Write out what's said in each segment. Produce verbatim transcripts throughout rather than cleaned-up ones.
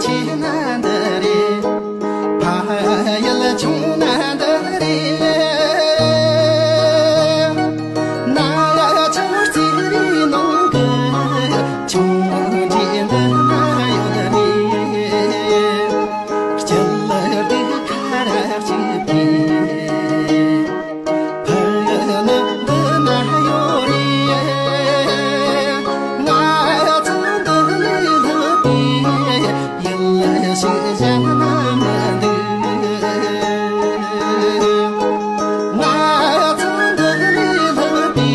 ཆེ་ན་འདི་རེད། ཕ་ཡུལ་ཆུང་ན་འདི་རེད། ན་ཡ་ཆུང་རྩེ་རེད། ནང་གི་ཆུང་འདྲིས་འདི་ན་ཡོད་རེད། སྐྱིད་ལ་སྡུག་ཁ་ར་གཅིག་གིས། ཕ་ཡུལ་འདི་ན་ཡོད་རེད། ང་ཚོ་འདི་ལས་ལྷག་པའི་ཡུལ་ཞིག་གཞན་ན་མི་འདུག་ང་ཚོ་འདི་ལས་ལྷག་པའི་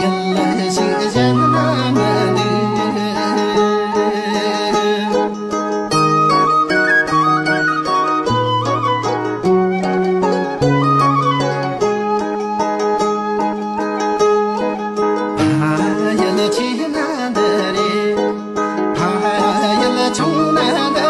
ཡུལ་ཞིག་གཞན་ན་མི་འདུག་ཕ་ཡུལ་ཆེ་ན་འདི་རེད། ཕ་ཡུལ་ཆུང་ན་འདི་